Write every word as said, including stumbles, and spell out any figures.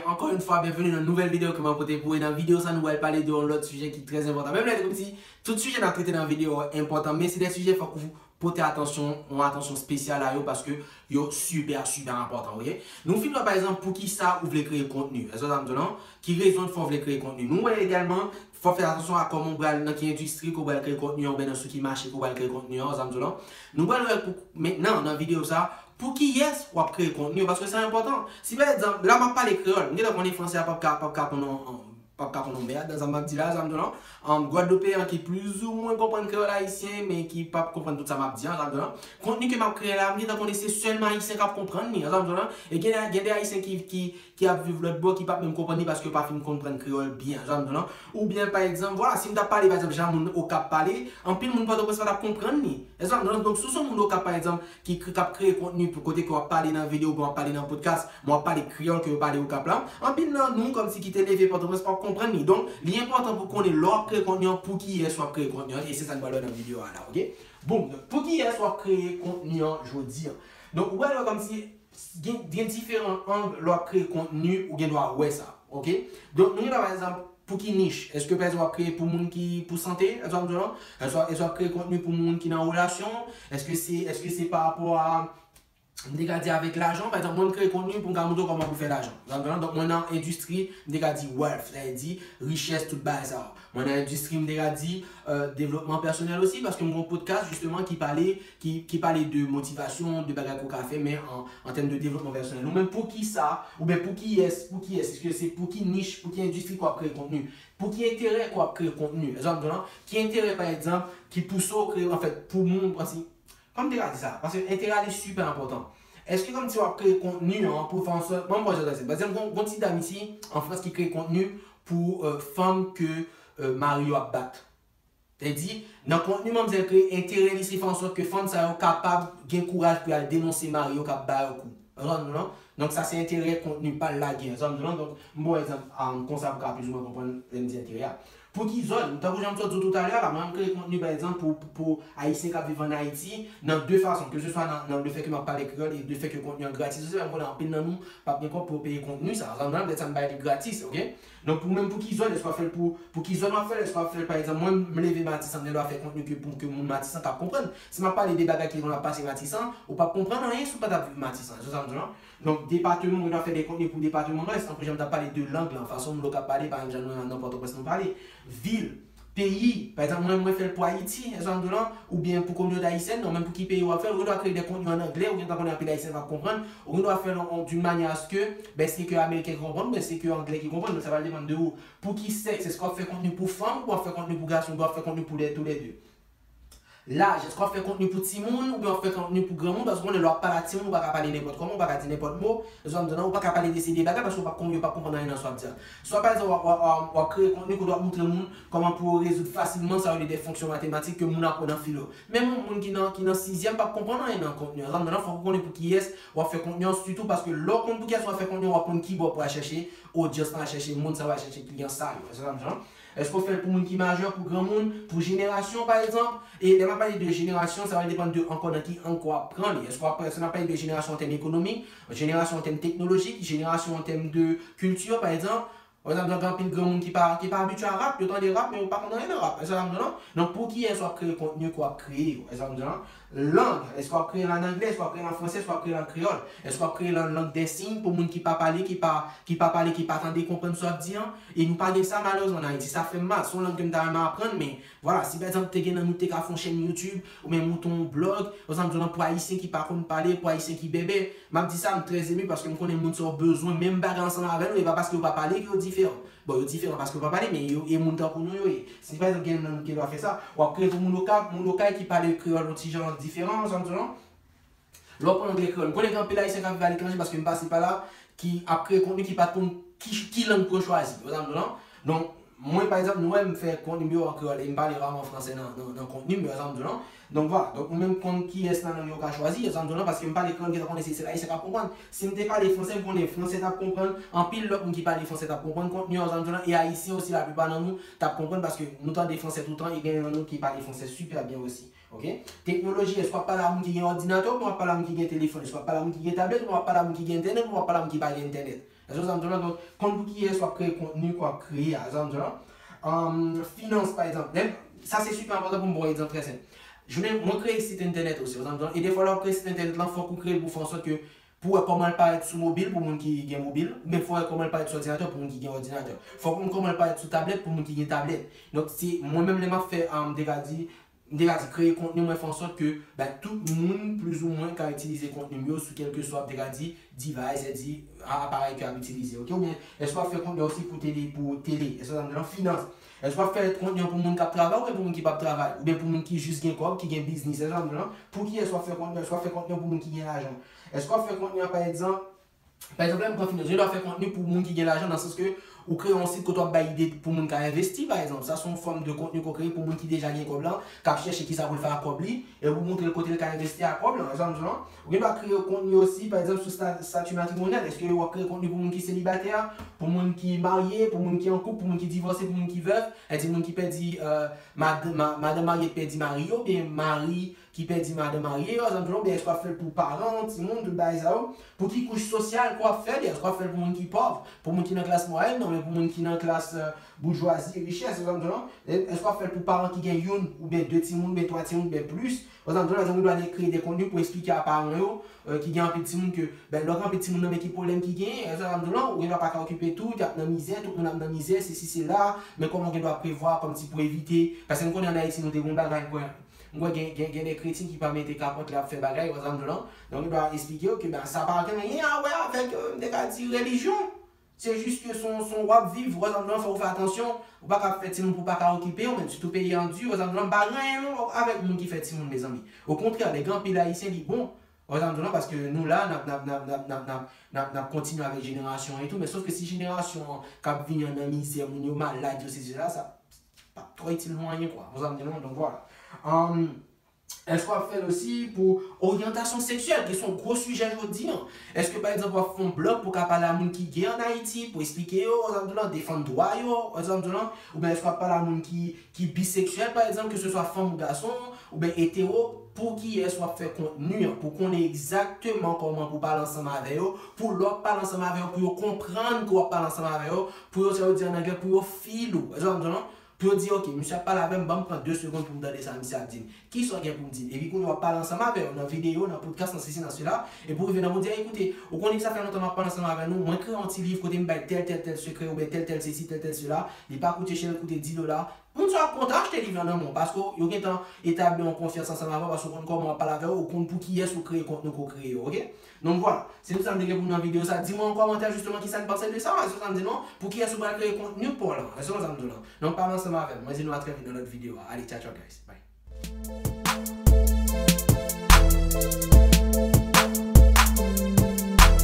Ankò yon fwa, byenveni nan nouvèl videyo ke mwen pote pou ou. E nan videyo sa, nou pral pale de yon lòt sijè ki trè enpòtan. Menm lè kòmsi tout sijè n ap trete nan videyo a enpòtan, men se de sijè fòk ou pote atansyon, yon atansyon espesyal a yo paske yo sipè, sipè enpòtan, oke? Nou fin wè, pa egzanp, poukisa ou vle kreye kontni. Èske sa m di w lan? Ki rezon k fè w vle kreye kontni? Nou wè egalman, fò w fè atansyon a kòman w pral, nan ki endistri ke w pral kreye kontni an, oubyen nan sou ki mache ke w pral kreye kontni an, sa m di w lan. Nou pral wè pou, mentnan, nan videyo sa, pou kiyès w ap kreye kontni yo, paske sa enpòtan. Si pa egzanp, la m ap pale kreyòl, m gentan konnen franse a p ap ka, p ap ka konn yon, p ap ka konn yon mèd nan sa m ap di la, sa m di w lan. Gwadloupeyen ki plizoumwen konprann kreyòl ayisyen, men ki p ap konprann tout sa m ap di an, sa m di w lan. Kontni ke m ap kreye la, m gentan konnen se sèlman ayisyen k ap konprann li, sa m di w lan. E gen, gen de ayisyen ki, ki, ki ap viv lòt bò, ki p ap menm konprann li paske yo pa fin konprann kreyòl byen, sa m di w lan. Oubyen, pa egzanp, vwala, si m t ap pale, pa egzanp, jan moun Okap pale, anpil moun Pòtoprens pa t ap konprann li. Èske w konprann? Donk, si w se yon moun Okap, pa egzanp, ki, ki ap kreye kontni pou kote ke w ap pale nan videyo, oubyen w ap pale nan podcast, men w ap pale kreyòl ke yo pale Okap la, anpil nan nou, kòmsi ki te leve Pòtoprens, p ap konprann li. Donk, li enpòtan pou w konnen lè w ap kreye kontni an, pou kiyès w ap kreye kontni an, e se sa n pral wè nan videyo a la, oke? Bon, pou kiyès w ap kreye kontni an jodi an? Donk, ou pral wè kòmsi gen, gen diferan ang lè w ap kreye kontni, ou gen dwa wè sa, oke? Donk, nou gen dwa, pa egzanp, pou ki nich? Èske, pa egzanp, w ap kreye pou moun ki, pou sante? Èske w ap, èske, èske w ap kreye kontni pou moun ki nan relasyon? Èske se, èske se pa rapò a, m te ka di, avèk lajan? Pa egzanp, mwen, m kreye kontni pou m ka montre w kòman pou fè lajan. Èske w ap konprann? Donk, mwen nan endistri, m te ka di wealth, sa vle di richès, tout bagay sa yo. Mwen nan endistri, m te ka di, euh, devlopman pèsonèl osi, paske m gen yon podcast, jisteman, ki pale, ki, ki pale de motivasyon, de bagay ke w ka fè, men an, an tèm de devlopman pèsonèl. Ou menm, pou ki sa, oubyen pou kiyès, pou kiyès, èske se pou ki nich, pou ki endistri ke w ap kreye kontni? Pou ki enterè ke w ap kreye kontni? Èske w ap konprann? Ki enterè, pa egzanp, ki pouse w kreye, anfèt, pou moun, ansi, kòman m te ka di sa? Paske enterè a li sipè enpòtan. Èske kòmsi w ap kreye kontni an pou fè an sòt, bon, bon, jan, pa egzanp, gon, gon ti dam isi, an Frans, ki kreye kontni pou, euh, fanm ke, euh, mari yo ap bat. Sa vle di, nan kontni manmzèl kreye, enterè li se fè an sòt ke fanm sa yo kapab gen kouraj pou y al denonse mari yo k ap ba yo kou. Èske w ap konprann, non? Donk, sa se enterè kontni, pa l lage, èske w ap konprann, non? Donk, m ba w egzanp, um, konsa pou w ka plizoumwen konprann lè m di enterè a. Pou ki zòn? Tankou jan m sot di w toutalè a la, mwen, m kreye kontni, pa egzanp, pou, pou, pou Ayisyen k ap viv ann Ayiti, nan de fason, ke se swa nan, nan lefètke m ap pale kreyòl e lefètke kontni an gratis osi, paske m konnen anpil nan nou p ap gen kòb pou yo peye kontni sa. Èske w ap konprann, petèt sa m bay li gratis, oke? Donk, pou menm pou ki zòn, èske w ap fè l pou, pou ki zòn w ap fè l, èske w ap fè l, pa egzanp, mwen, m leve Matisan, m gen dwa fè kontni ke pou ke moun Matisan k ap konprann. Si m ap pale de bagay ki konn ap pase Matisan, ou p ap konprann anyen si w pa t ap viv Matisan. Se sa m di w lan. Donk, depatman, ou gen dwa fè de kontni pou depatman Lwès, tankou jan m t ap pale de lang lan, fason moun Okap pale, pa menm jan nou nan Pòtoprens nou pale. Vil, peyi, pa egzanp, mwen, mwen fè l pou Ayiti, èske w ap konprann, oubyen pou kominote ayisyèn, non, menm pou ki peyi w ap fè l, ou gen dwa kreye de kontni an anglè, ou gen tan konnen anpil Ayisyen p ap konprann, ou gen dwa fè l an, an, d'une manière à ce que, ben, se ke Ameriken ki konprann, ben, se ke Anglè ki konprann, donk sa va depann de ou. Pou ki sèks, èske w ap fè kontni pou fanm, ou w ap fè kontni pou gason, ou w ap fè kontni pou lè, tou lè de? Laj, èske w ap fè kontni pou timoun oubyen w ap fè kontni pou granmoun? Paske w konnen lè w ap pale a timoun, ou pa ka pale nenpòt kòman, ou pa ka di nenpòt mo. Èske w ap konprann? Ou pa ka pale de seri de bagay paske yo p ap konprann, yo p ap konprann anyen nan sa w ap di a. Swa pa egzanp, w ap, w ap, w ap, w ap kreye kontni kote w ap montre moun kòman pou yo rezoud fasilman sa yo rele de fonksyon matematik ke moun aprann an filo. Menm yon moun ki nan, ki nan sizyèm p ap konprann anyen nan kontni an. Èske w ap konprann? Fòk ou konnen pou kiyès w ap fè kontni an, sitou paske lè w konn pou kiyès w ap fè kontni an, w ap konn kibò pou w al chèche odyans lan, al chèche moun sa yo, al chèche kliyan sa yo. Èske w ap konprann? Èske w fè l pou moun ki majè, pou granmoun, pou jenerasyon, pa egzanp? E lè m ap pale de jenerasyon, sa va depann de ankò nan ki ang ke w ap pran li. Èske w ap, èske n ap pale de jenerasyon an tèm ekonomik, jenerasyon an tèm teknolojik, jenerasyon an tèm de kilti, pa egzanp? Pa egzanp, gen anpil granmoun ki pa, ki pa abitye a rap, yo tande rap, men yo pa konn anyen nan rap. Èske w ap konprann? Donk, pou kiyès w ap kreye kontni ke w ap kreye yo? Èske w ap konprann? Lang, èske w ap kreye l an anglè, èske w ap kreye l an fransè, èske w ap kreye l an kreyòl? Èske w ap kreye l an lang dè siy pou moun ki pa pale, ki pa, ki pa pale, ki pa tande, konprann sa w ap di an? E nou pa gen sa malerezman ann Ayiti. Sa fè m mal. Se yon lang ke m ta renmen aprann, men vwala, si pa egzanp te gen nan nou te ka fè yon chèn YouTube, oubyen monte yon blòg, èske w ap konprann, pou Ayisyen ki pa konn pale, pou Ayisyen ki bèbè. M ap di sa, m trè emi paske m konnen moun sa yo bezwen menm bagay ansanm avè nou, e pa paske yo pa pale ke yo diferan. Bon, yo diferan paske yo pa pale, men yo, e moun tankou nou yo ye. Si pa egzanp gen nan nou ki dwa fè sa, w ap kreye pou moun Okay, moun Okay ki pale kreyòl yon ti jan diferan, èske w ap konprann? Lè w pran anglè kreyòl, m konnen gen anpil Ayisyen k ap viv aletranje paske m pase pa la, ki ap kreye kontni ki pa t konn ki, ki lang pou yo chwazi. Èske w ap konprann? Donk, mwen, pa egzanp, nou wè m fè kontni m yo an kreyòl e m pale raman fransè nan, nan, nan kontni m yo, èske w ap konprann? Donk, vwala. Donk, ou menm konn kiyès nan lang yo w ka chwazi, èske w ap konprann? Paske m pale kreyòl, m gentan konnen se sèl Ayisyen k ap konprann. Si m te pale fransè, m konnen fransè t ap konpran, anpil lòt moun ki pale fransè t ap konprann kontni an, èske w ap konprann? E Ayisyen osi, laplipa nan nou, t ap konprann paske nou tande fransè toutan e gen nan nou ki pale fransè sipè byen osi. Oke? Teknoloji, èske w ap pale a moun ki gen òdinatè oubyen w ap pale a moun ki gen telefòn? Èske w ap pale a moun ki gen tablèt oubyen w ap pale a moun ki gen entènèt oubyen w ap pale a moun ki pa gen entènèt? Èske w sa m di w la? Donk, konn pou kiyès w ap kreye kontni ke w ap kreye a. Èske w sa m di w la? Um, finans, pa egzanp. Men, sa se sipè enpòtan pou m ba w egzanp trè senp. Jounen, mwen kreye sit entènèt osi, èske w sa m di w la? E defwa, lè w ap kreye sit entènèt lan, fòk ou kreye l pou fè ansòt ke pou wè kòman l parèt sou mobil pou moun ki gen mobil, oubyen fò wè kòman l parèt sou òdinatè pou moun ki gen òdinatè. Fòk ou konn kòman l parèt sou tablèt pou moun ki gen tablèt. Donk, se mwen menm lè m ap fè, um, m te ka di, m te ka di kreye kontni, mwen fè ansòt ke ben, tout moun, plizoumwen, ka itilize kontni m yo sou kèlkeswa, m te ka di, device, sètadi a-, aparèy ke y ap itilize, oke? Oubyen, èske w ap fè kontni osi pou tele, pou tele? Èske w sa m di w la? Finans. Èske w ap fè kontni an pou moun k ap travay oubyen pou moun ki p ap travay? Oubyen pou moun ki jis gen kòb, ki gen biznis? Èske w sa m di w la? Pou kiyès w ap fè kontni an? Èske w ap fè kontni an pou moun ki gen lajan? Èske w ap fè kontni an, pa egzanp, pa egzanp, lè m pran finans, jan w ap fè kontni pou moun ki gen lajan, nan sans ke ou kreye yon sit kote w ap bay ide pou moun ka envesti, pa egzanp. Sa se yon fòm de kontni ke w kreye pou moun ki deja gen kòb lan, k ap chèche kisa pou l fè ak kòb li, e pou montre l kote l ka envesti ak kòb lan. Èske w sa m di w la? Ou gen dwa kreye kontni osi, pa egzanp, sou sta-, estati matrimonyal. Èske w ap kreye kontni pou moun ki selibatè, pou moun ki marye, pou moun ki an koup, pou moun ki divòse, pou moun ki vèv, sètadi moun ki pèdi, euh, mad-, ma-, madanm marye ki pèdi mari yo, oubyen mari ki pèdi madanm marye yo, èske w sa m di w la? Oubyen èske w ap fè l pou paran, timoun, tout bagay sa yo? Pou ki kouch sosyal ke w ap fè li? Èske w ap fè l pou moun ki pòv, pou moun ki nan klas mwayèn, non, men pou moun ki nan klas, euh, boujwazi, richès, èske w sa m di w la? Èske w ap fè l pou paran ki gen youn oubyen de timoun, oubyen twa timoun, oubyen plis? Èske w sa m di w la? Donk, ou dwe kreye de kontni pou eksplike a paran yo, euh, ki gen anpil timoun ke, ben, lè w gen anpil timoun nan, men ki pwoblèm ki genyen, èske w sa m di w la? Ou gen dwa pa ka okipe tout, y ap nan mizè, tout moun ap nan mizè, sesi, sela, men kòman w gen dwa prevwa kòmsi pou evite, paske m konnen ann Ayiti, nou te gen yon bagay, kwè, m kwè gen, gen, gen de kretyen ki pa mete kapòt lè y ap fè bagay, èske w sa m di w la? Donk, ou dwe eksplike yo ke, ben, sa pa gen anyen a wè avèk, euh, m te ka di, relijyon. Se jis ke se yon, se yon w ap viv, èske w sa m di w la, fò w fè atansyon. Ou pa ka fè timoun pou w pa ka okipe yo, men sitou peyi an di, èske w sa m di w la, m pa gen anyen non avèk moun ki fè timoun, mezanmi. Okontrè, lè gen anpil Ayisyen, li bon, èske w sa m di w la, paske nou la, n ap, n ap, n ap kontinye avèk jenerasyon an e tou, men sòf ke si jenerasyon an k ap vini an nan mizè, moun yo malad, yo sesi, sela, sa p ap twò itil nou anyen, kwa. Èske w sa m di w la? Donk, vwala. Um, Èske w ap fè l osi pou oryantasyon seksyèl, ki se yon gwo sijè jodi an? Èske, pa egzanp, w ap fè yon blòg pou w ka pale a moun ki gay ann Ayiti, pou eksplike yo, èske w sa m di w la, defann dwa yo, èske w sa m di w la? Oubyen èske w ap pale a moun ki, ki biseksyèl, pa egzanp, keseswa fanm ou gason, oubyen etero, pou kiyès w ap fè kontni an, pou konnen egzakteman kòman pou pale ansanm avè yo, pou lè w ap pale ansanm avè yo, pou yo konprann ke w ap pale ansanm avè yo, pou yo, sa yo di ann anglè, pou yo feel ou. Èske w sa m di w la? Pou yo di, "Ok, misye ap pale avè m, ban m pran de segonn pou m tande sa misye ap di m. Kisa w gen pou m di m?" Epi kounye a w ap pale ansanm avè yo, nan videyo, nan podcast, nan sesi, nan sela, epi w rive nan moun di, "Ey, koute, ou konnen sa fè lontan m ap pale ansanm avè nou, mwen kreye yon ti liv kote m bay tèl, tèl, tèl sekrè, oubyen tèl, tèl sesi, tèl, tèl sela, li pa koute chè, li koute di dola." Moun sa yo ap kontan achte liv la nan men w, paske yo gentan etabli yon konfyans ansanm avè w, paske yo konn kòman w ap pale avè yo, yo konn pou kiyès ou kreye kontni ke w kreye yo, oke? Donk, vwala. Se tout sa m te gen pou nou nan videyo sa. Di mwen an kòmantè, jisteman, kisa n panse de sa. Èske w sa m di w la? Pou kiyès ou pral kreye kontni pa w la? Èske w sa m di w la? Donk, pale ansanm avè m. Mwen di nou a trè vit nan lòt videyo a. Ale, tchao, tchao, guys. Bye.